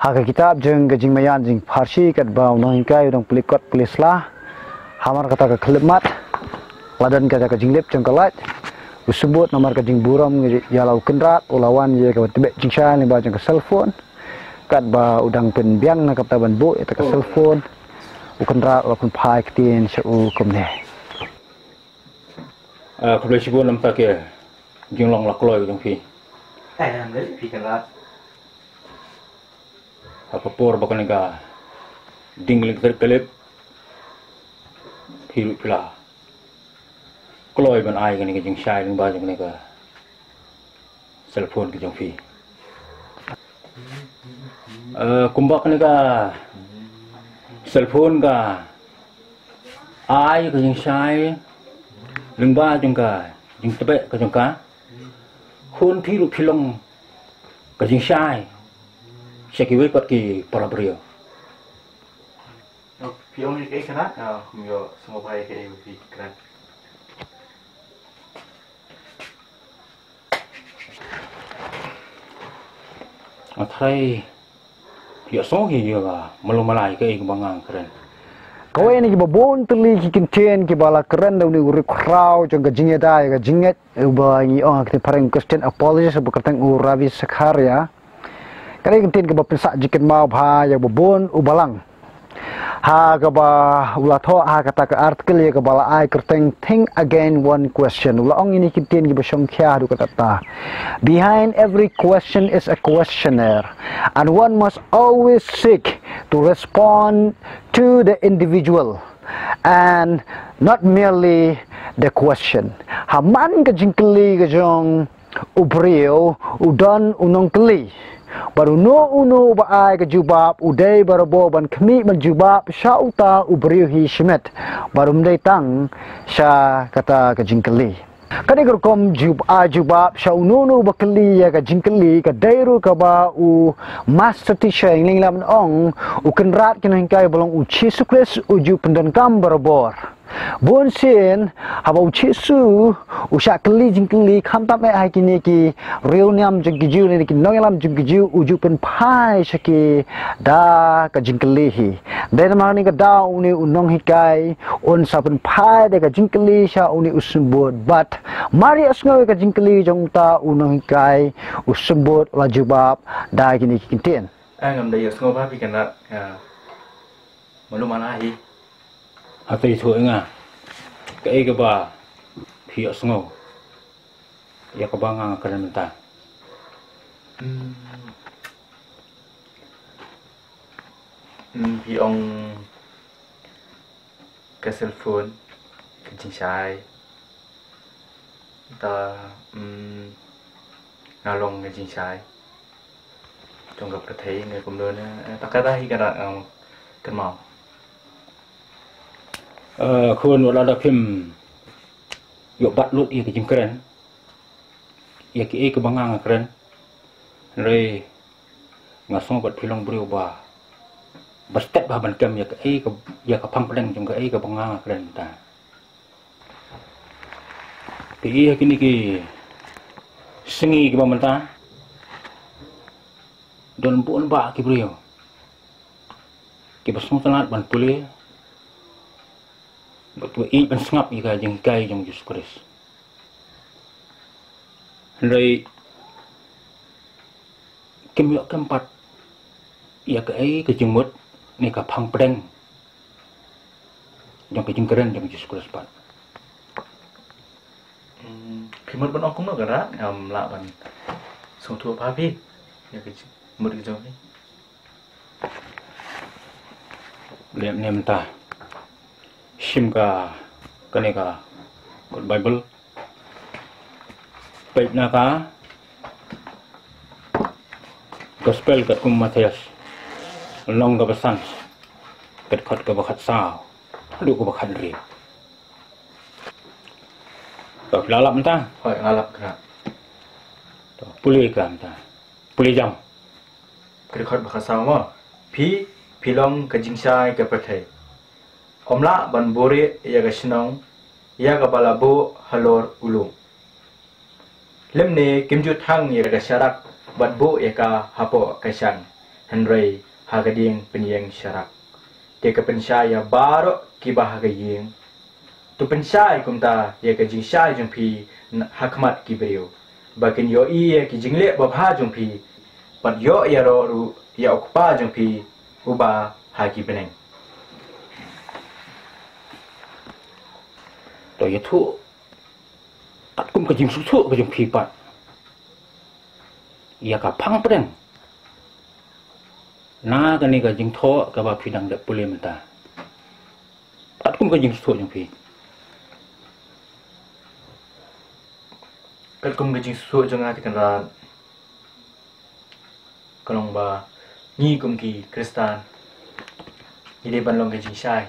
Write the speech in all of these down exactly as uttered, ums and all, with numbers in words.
Ha ka kitab jong ka Jingmaïan Jingpharshi katba u nonghikai u dang plie kot plie sla, hamar kata ka khyllipmat, la don kata ka jinglip jong ka light, u symbud namar ka jingburom ïa la u Kynrad, u la wan ïa ka ban tbeh jingshai lyngba jong ka cellphone. Katba u dang pynbiang na kata ban buh ïa ka cellphone, u Kynrad u la pynphai ktien sha u kumne. Ah, khublei shibun namar ka jinglong la kloi jong phi. Eh, khublei phi Kynrad. Ha ka por ba kane ka ding lynter ka lip, phi ruh phi la kloi ban ai kane ka jingshai lyngba jong kane ka cellphone ka jong phi. Eh, kumba kane ka cellphone ka ai ka jingshai lyngba jong ka jingtbeh ka jong ka, hun phi ruh phi long ka jingshai sha kiwei pat ki para briew. Phi ong ïa kaei Kynrad? Ah, kum ïoh sngewbha ïa kaei phi Kynrad. Nga tharai ïohsngew hi ïa ka malu malai kaei kaba nga kren. Kawei na kiba bun tylli ki kyntien kiba la kren da une u riewkhraw jong ka jingïada ïa ka jingngeit uba ngi ong ha ka ktien phareng Christian apologist uba kyrteng u Ravi Zacharias. Ka dei ka ktien kaba pynsah jingkynmaw bha ïa uba bun u balang. Ha kaba u la thoh ha kata ka article ïa kaba la ai kyrteng Think Again One Question. U la ong ïa kine ki ktien kiba shong khia haduh katta. Behind every question is a questioner, and one must always seek to respond to the individual and not merely the question. Ha man ka jingkylli ka jong u briew u don u nongkylli. Bad uno uno uba ai ka jubab u dei barabor ban khmih ban jubab sha uta u briew hi shimet. Bad um dei tang sha kata ka jingkylli. Kane ka rukom jub-, ai jubab sha uno uno uba kylli ïa ka jingkylli ka dei ruh kaba u Master Teacher, ïa nga lah ban ong, u Kynrad ki nonghikai ba long u Jisu Khrist u ju pyndonkam barabor. Bun sien haba u Jisu u shah kylli jingkylli khamtam eh ha kine ki riewniam jong ki Jiw ne ki nongïalam jong ki Jiw u ju pynphai sha ki da ka jingkylli hi. Dei namar kane ka daw une u nonghikai un sa pynphai da ka jingkylli sha une u symbud bad mar ïa sngew ïa ka jingkylli jong uta u nonghikai u symbud la jubab da kine ki kyntien. Eh, ngam da ïohsngew bha phi Kynrad. Malu malai hi. Hata ïathuh ïa nga kaei kaba phi ïohsngew ïa kaba nga nga kren mynta. Hmm. Hmm, phi ong ka cellphone ka jingshai. Ta, mm, nga long ka jingshai jong ka pyrthei ne kumno ne, eh, ta ka dei hi ka rat, eh, kynmaw. Eh, khun, wat la da phim ïoh bat lut ïa ka jingkren, ïa kiei kiba nga nga kren. Hynrei nga sngew bad phi long briew ba, ba stet bha ban kem ïa kaei ka, ïa ka phang pdeng jong kaei kaba nga nga kren mynta. Te ïa kine ki sngi kiba mynta don bun bah ki briew kiba sngewtynnat ban pule bad kiba ïeit ban sngap ïa ka jinghikai jong Jisu Khrist. Hynrei kim ïoh kem pat ïa kaei ka jingmut ne ka phang pdeng jong ka jingkren jong Jisu Khrist pat. Hmm, phi mut ban ong kumno ka rat, ngam lah ban sngewthuh bha phi ïa ka jingmut ka jong phi. Leh ne mynta shim ka, kane ka kot Baibl. Peit na ka Gospel katkum u Mathaios, lynnong kaba san, ka dkhot kaba khatsaw haduh kaba khathynriew. To, phi la lap mynta? Hooid, nga lap khnang. To, pule ka mynta. Pule jam. Ka dkhot ba khatsaw mo. Phi, phi long ka jingshai ka pyrthei. Ym lah ban buhrieh ïa ka shnong ïa kaba la buh halor u lum. Lymne kim ju thang ïa ka sharak bad buh ïa ka hapoh ka shang. hynrei ha ka dieng pynïeng sharak. Te ka pynshai ïa baroh kiba ha ka ïing. To pynshai kumta ïa ka jingshai jong phi na, ha khmat ki briew, ba kin ïohi ïa ki jingleh babha jong phi, bad ïoh ïaroh ruh ïa U Kpa jong phi uba ha ki bneng. To ïathuh katkum ka jingsngewthuh ka jong phi pat ïa ka phang pdeng na kane ka jingthoh kaba phi dang dep pule mynta. Katkum ka jingsngewthuh jong phi. Katkum ka jingsngewthuh jong nga, te Kynrad, ka long ba ngi kum ki Khristan ngi dei ban long ka jingshai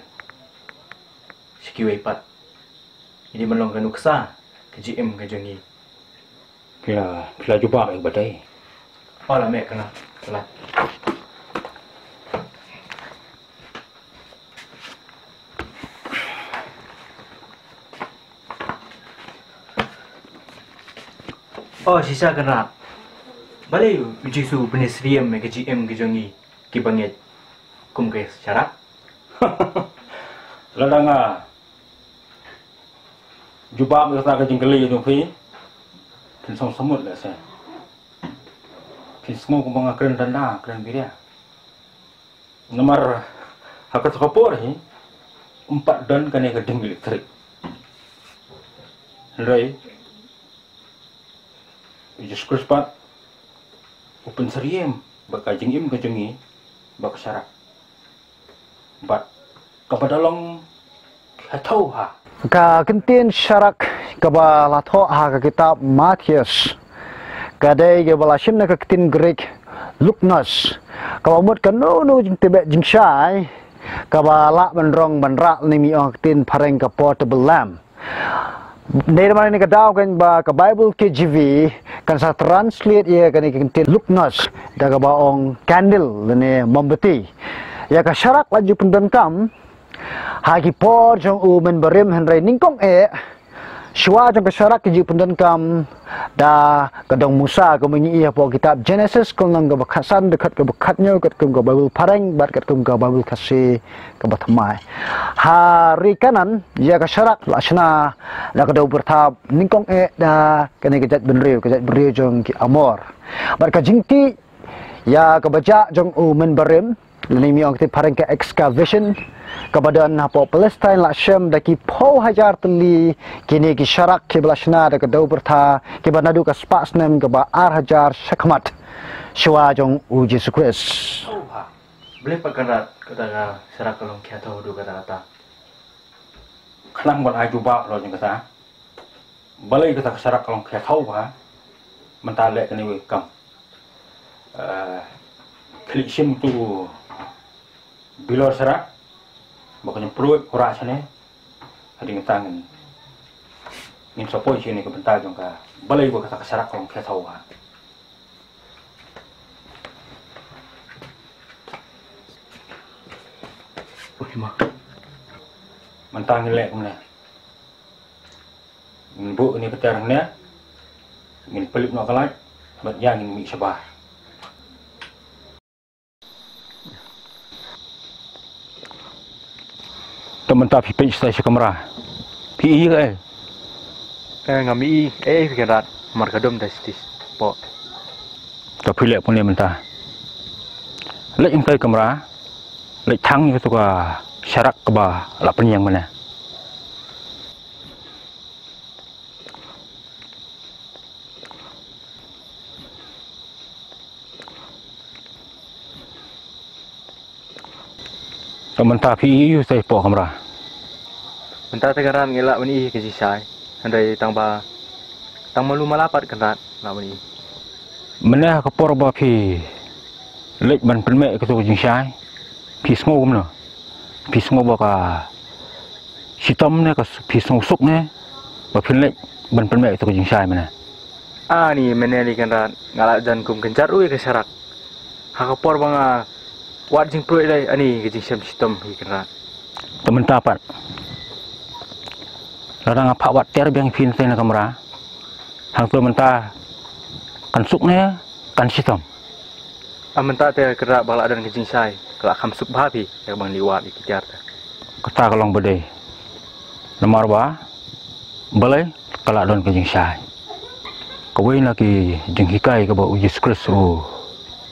sha kiwei pat. Ngi dei ban long ka nuksa ka jingim ka jong ngi. Phi la, phi la jubab ïa kaba dei. Oh, la meh, ka la, ka la. Oh, shisha Kynrad. Balei U Jisu u pynsyriem ïa ka jingim ka jong ngi kiba ngeit kum ka sharak? Lada nga jubab ïa kata ka jingkylli jong phi, phin sngewsih mut lehse. Phin sngew kumba nga kren danda, kren biria. Namar ha kata ka por hi ym pat don kane ka dieng elektrik. Hynrei U Jisu Khrist pat u pynsyriem ba ka jingim ka jong ngi ba ka sharak. Bad kaba da long ka thaw ha. Ka ktien sharak kaba la thoh ha ka kitab Mathaios ka dei kaba la shim na ka ktien Greek luknos, kaba mut kano kano ka jingtbeh jingshai kaba lah ban rong ban rah, ne ngi ong ha ka ktien phareng ka portable lamp. Dei namar kane ka daw kan ba ka Bible K J V kan sa translate ïa kane ka ktien luknos da kaba ong candle lane mombati. Ïa ka sharak la ju pyndonkam ha ki por jong u mynbarim, hynrei nyngkong eh shuwa jong ka sharak ki ju pyndonkam da ka dong Musa, kumba ngi ïohi hapoh kitab Genesis, ka lynnong kaba khatsan, dkhot kaba khathynñiew katkum ka Bible phareng bad katkum ka Bible Khasi kaba thymmai. Ha ri Kanaan ïa ka sharak la shna da ka dewbyrtha nyngkong eh da kane ka jaitbynriew, ka jaitbynriew jong ki Amor. Bad ka jingtih ïa kaba jah jong u mynbarim, lane ngi ong ha ka ktien phareng ka excavation, kaba don hapoh Palestine la shem da ki phew hajar tylli kine ki sharak kiba la shna da ka dewbyrtha, kiba naduh ka spah snem kaba ar hajar shakhmat shuwa jong u Jisu Khrist. Balei pat Kynrad kata ka sharak ka long khia thaw haduh katta katta? Khnang ban ai jubab halor jong kata. Balei kata ka sharak ka long khia thaw bha? Mynta leh kane kawei ka kam. Eh, khlieh shim tu bilor sharak ba ka jingpruid u rah shane. Hadien kata ngin, ngin sa poi shane ka bynta jong ka balei ba kata ka sharak ka long khia thaw bha. Mynta ngin leh kumne. Ngin buh kane ka ter hangne. Ngin pynlip noh ka light bad ïa ngin mih shabar. Te mynta phi peit shatai sha kamra. Phi i kaei? Eh, ngam i ei ei phi Kynrad, namar ka dum da stis po. Te phi leh pune mynta. Leit ïa ka kamra. Leit thang ïa katu ka sharak kaba la pynïeng mynne. Te mynta phi ïohi shatai hapoh kamra. Mynta te Kynrad ngi lah ban i ka jingshai. Hynrei tang ba, tang malu mala pat Kynrad lah ban i. Mynne ha ka por ba phi leit ban pynmih katu ka jingshai, phi sngew kumno? Phi sngew ba ka shitom ne ka s-, phi sngew suk ne ba phin leit ban pynmih katu ka jingshai mynne? Ani mynne lei Kynrad nga la jan kum kynjat ruh ïa ka sharak. Ha ka por ba nga wad jingpruid lei ani ka jingshem shitom hi Kynrad. Te mynta pat lada nga phah wad ter biang ïa phi na shatai na kamra, hangto mynta kan suk ne kan shitom? Mynta te ka rah ba la don ka jingshai, ka la kham suk bha phi ïa ka ban leh wad ïa ki tiar te. Kata ka long ba dei. Namar ba balei ka la don ka jingshai. Kawei na ki jinghikai kaba u Jisu Khrist u,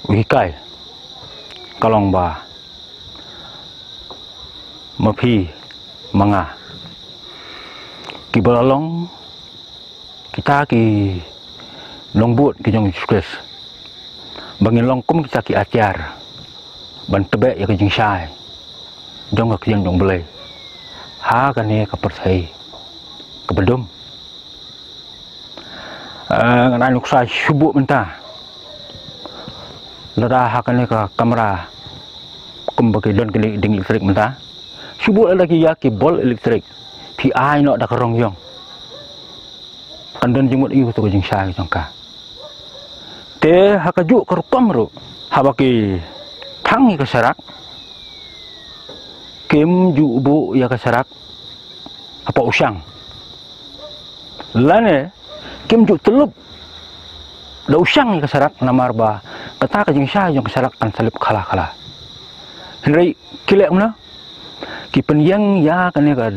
u hikai ka long ba ma phi ma nga kiba la long kita ki nongbud ki jong u Jisu Khrist, ba ngin long kum kita ki atiar ban tbeh ïa ka jingshai jong ka ktien jong U Blei ha kane ka pyrthei kaba dum. Eh, ngan ai nuksa shu buh mynta. Lada ha kane ka kamra kumba ki don kine ding elektrik mynta, shu buh lada ki ïa ki bol elektrik, phi ai noh da ka rong ïong. Kan don jingmut ïa u tu ka jingshai jong ka. Te ha kajuh ka rukom ruh, haba ki thang ïa ka sharak, kim ju buh ïa ka sharak hapoh u shang. Lane kim ju tyllup da u shang ïa ka sharak, namar ba kata ka jingshai jong ka sharak kan sa lip khala khala. Hynrei ki leh kumno? Ki pynïeng ïa kane ka,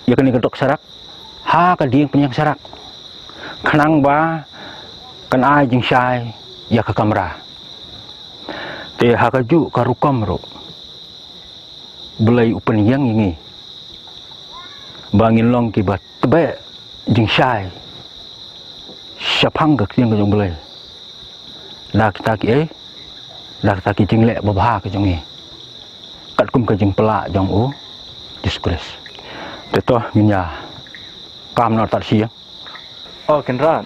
ïa kane ka dok sharak ha ka dieng pynïeng sharak, khnang ba kan ai jingshai ïa ka kamra. Te ha kajuh ka rukom ruh, U Blei u pynïeng ïa ngi ba ngin long kiba tbeh jingshai shaphang ka ktien ka jong U Blei. Da kita ki, eh, da kita ki jingleh babha ka jong ngi, katkum ka jingpyllait jong u Jisu Khrist. Te to ngin ïa kam noh tad shi ïa. O Kynrad,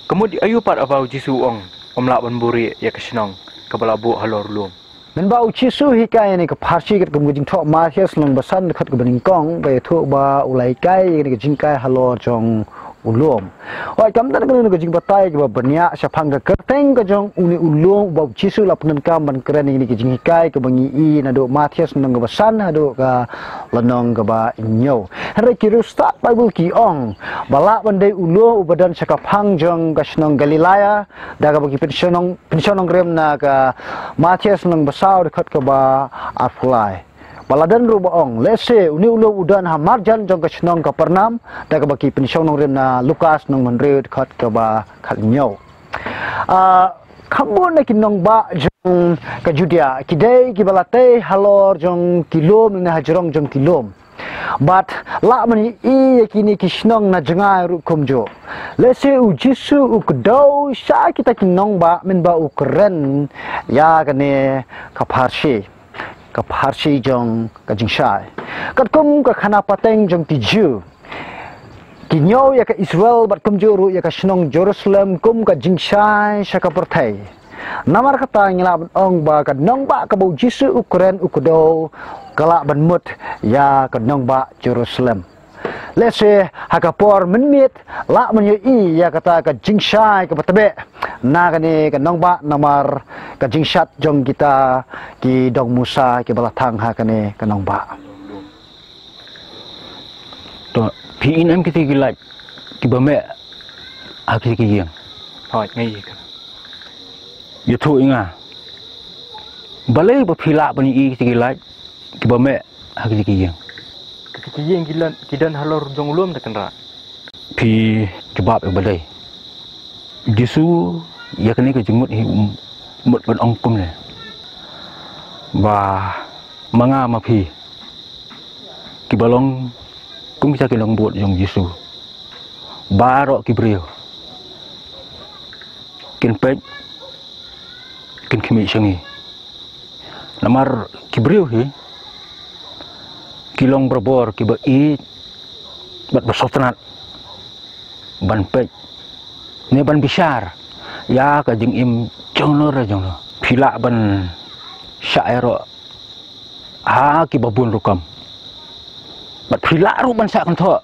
ka mut aïu pat haba u Jisu u ong ym lah ban buhrieh ïa ka shnong kaba la buh halor u lum? Mynba u Jisu u hikai ïa kane ka pharshi katkum ka Jingthoh Mathaios lynnong ba san dkhot kaba nyngkong, ba ïathuh ba u la hikai ïa kane ka jinghikai halor jong u lum. Hooid, kam don kano kano ka jingbatai kaba bniah shaphang ka kyrteng ka jong une u lum uba u Jisu u la pyndonkam ban kren ïa kane ka jinghikai, kaba ngi i naduh Mathaios lynnong kaba san haduh ka lynnong kaba hynñiew. Hynrei ki riewstad Baibl ki ong ba lah ban dei u lum uba don sha ka phang jong ka shnong Galilea, da kaba ki pynshong nong, pynshong nongrim na ka Mathaios lynnong ba saw dkhot kaba arphew lai. Ba la don ruh ba ong, lehse une u lum u don ha marjan jong ka shnong Kapernaum, da kaba ki pynshong nongrim na Lukas lynnong hynriew dkhot kaba khathynñiew. Ah, kham bun na ki nongbah jong ka Judia ki dei kiba la tei halor jong ki lum ne hajrong jong ki lum. Bad lah ban ïohi ïa kine ki shnong na jngai ruh kumjuh. Lehse u Jisu u kdew sha kita ki nongbah mynba u kren ïa kane ka pharshi, ka pharshi jong ka jingshai. Katkum ka khana pateng jong ki Jiw, ki ñiew ïa ka Israel bad kumjuh ruh ïa ka shnong Jerusalem kum ka jingshai sha ka pyrthei. Namar kata ngi lah ban ong ba ka nongbah kaba u Jisu u kren u kdew ka lah ban mut ïa ka nongbah Jerusalem. Lehse ha ka por mynmiet lah ban ïohi ïa kata ka jingshai kaba tbeh na kane ka nongbah, namar ka jingshad jong kita ki dong Musa kiba la thang ha kane ka nongbah. To, phi i ne em kita ki light kiba meh ha kita ki ïing? Hooid, nga i ka. Ïathuh ïa nga, balei ba phi lah ban i kita ki light kiba meh ha kita ki ïing? Kita ki ïing ki don, ki don halor jong u lum, da Kynrad. Phi jubab ïa ba dei. Jisu ïa kane ka jingmut hi u mut ban ong kumne, ba ma nga ma phi kiba long kum kita ki nongbud jong u Jisu, baroh ki briew kin peit, kin khmih sha ngi. Namar ki briew hi ki long barabor kiba ïeit bad ba sngewtynnat ban peit ne ban bishar ïa ka jingim jong no re jong no. Phi lah ban shah ïaroh ha kiba bun rukom. Bad phi lah ruh ban shah kynthoh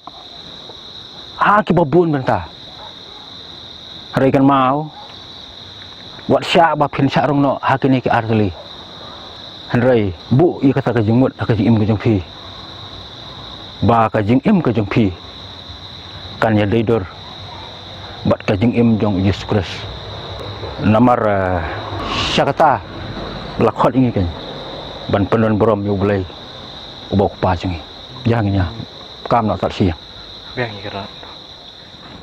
ha kiba bun bynta. Hynrei kynmaw, wat shah ba phin shah rong noh ha kine ki ar tylli. Hynrei buh ïa kata ka jingmut ha ka jingim ka jong phi, ba ka jingim ka jong phi kan ïadei dur bad ka jingim jong u Jisu Khrist. Namar, eh, Sha kata ba la khot ïa ngi keiñ ban pyndon burom ïa U Blei uba U Kpa jong ngi. Ïa ngi ïa kam na tat shi. Biang ngi ka rat.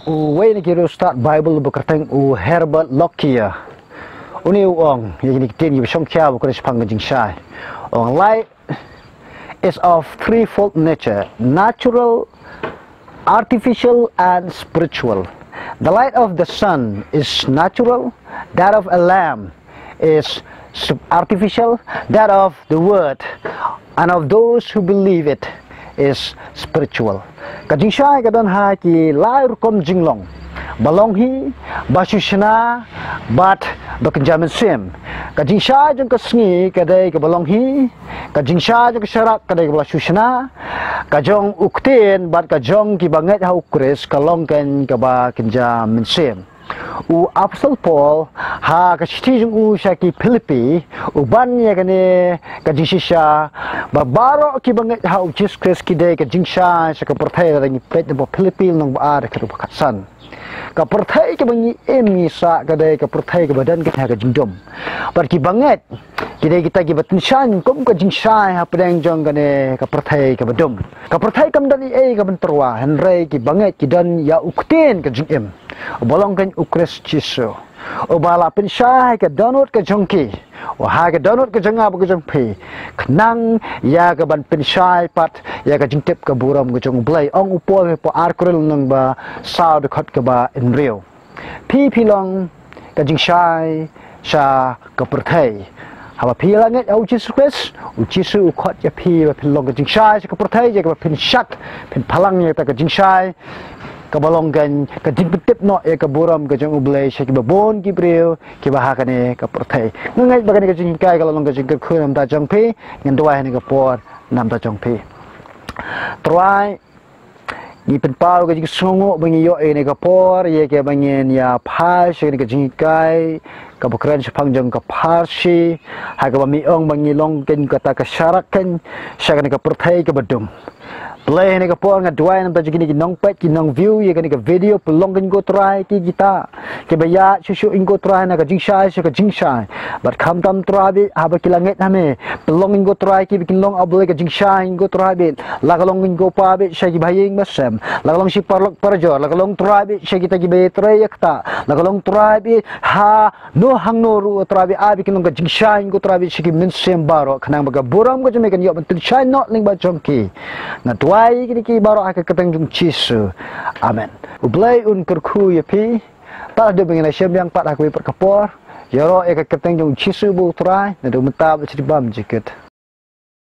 Uwei na ki riewstad Bible ba kyrteng u Herbert Lockyer, une u ong ïa kine ki ktien kiba shongkhia ba kren shaphang ka jingshai. U ong, light is of threefold nature: natural, artificial, and spiritual. The light of the sun is natural, that of a lamp is sup- artificial, that of the word and of those who believe it is spiritual. Ka jingshai ka don ha ki lai rukom jinglong, ba long hi, ba shu shna bad ba kynja mynsiem. Ka jingshai jong ka sngi ka dei kaba long hi, ka jingshai jong ka sharak ka dei kaba la shu shna, ka jong u ktien bad ka jong kiba ngeit ha U Khrist ka long keiñ kaba kynja mynsiem. U Apostol Paul ha ka shithi jong u sha ki Philippi u ban ïa kane ka jingshisha ba baroh kiba ngeit ha U Jisu Khrist ki dei ka jingshai sha ka pyrthei. Lada ngi peit na Philippi lynnong ba ar, ka ruh ba khatsan. Ka pyrthei kaba ngi im ngi sah ka dei ka pyrthei kaba don kane ka jingdum. Bad kiba ngeit ki dei kita kiba tyngshaiñ kum ka jingshai hapdeng jong kane ka pyrthei kaba dum. Ka pyrthei kam don ei ei kaban tyrwa, hynrei kiba ngeit ki don ïa u ktien ka jingim, uba long keiñ U Khrist Jisu, uba la pynshai ha ka dohnud ka jong ki, ha ka dohnud ka jong nga bad ka jong phi, khnang ïa kaban pynshai pat ïa ka jingtip ka burom ka jong U Blei. Ong u Paul ha Ar Korinth lynnong ba saw dkhot kaba hynriew. Phi phi long ka jingshai sha ka pyrthei. Haba phi la ngeit ha U Jisu Khrist, U Jisu u khot ïa phi ba phin long ka jingshai sha ka pyrthei, ïa kaba phin shad, phin pynlang ïa kata ka jingshai kaba long keiñ ka jingpyntip noh ïa ka burom ka jong U Blei sha kiba bun ki briew kiba ha kane ka pyrthei. Nga ngeit ba kane ka jinghikai ka la long ka jingkyrkhu na ka bynta jong phi. Ngan duwai ha kane ka por na ka bynta jong phi. Trai, ngi pynpaw ka jingsngewnguh ba ngi ïoh ïa kane ka por ïa kaba ngin ïa phai sha kane ka jinghikai kaba kren shaphang jong ka pharshi, ha kaba me ong ba ngi long keiñ kata ka sharak keiñ sha kane ka pyrthei kaba dum. Blei, ha kane ka por nga duwai na ka bynta jong kine ki nongpeit, ki nongview ïa kane ka video, pynlong keiñ ko Trai ki kita kiba ïaid shuh shuh ïa ko Trai na ka jingshai sha ka jingshai. Bad khamtam Trai bad haba ki la ngeit ha me, pynlong keiñ ko Trai kiba kin long, A Blei, ka jingshai ïa ko Trai bad, la ka long keiñ ko Pa bad sha kiba ha ïing ba sem, la ka long shi paralok parajor, la ka long Trai bad sha kita kiba ïatrei ïa kata, la ka long Trai bad ha no hangno ruh Trai bad, ai ba kin long ka jingshai ïa ko Trai bad sha ki mynsiem baroh, khnang ba ka burom ka jong me kan ïoh ban tyngshaiñ noh lyngba jong ki. Nga duwai ïa kine ki baroh ha ka kyrteng jong U Jisu. Amen. U Blei un kyrkhu ïa phi. Tad haduh ba ngin ïa shem biang pat ha kawei pat ka por, ïaroh ïa ka kyrteng jong U Jisu uba U Trai, naduh mynta bad sha shibun jingkit.